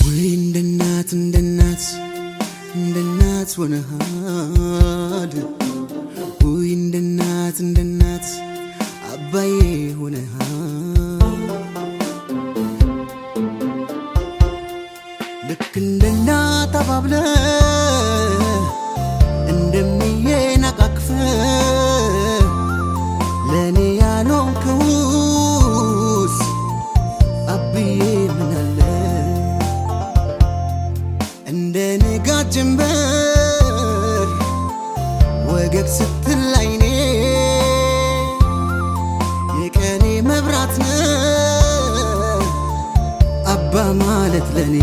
ወይ እንደ እናት፣ እንደ እናት፣ እንደ እናት ሆነሃል። ወይ እንደ እናት፣ እንደ እናት አባዬ ሆነሃል። ልክ እንደ እናት አባብለ፣ እንደምዬ ነቃቅፈ፣ ለእኔ ያልሆንከውስ አብዬ ምናለ? እንደ ንጋት ጀንበር ወገግ ስትል አይኔ፣ የቀኔ መብራት ነህ አባ ማለት ለኔ።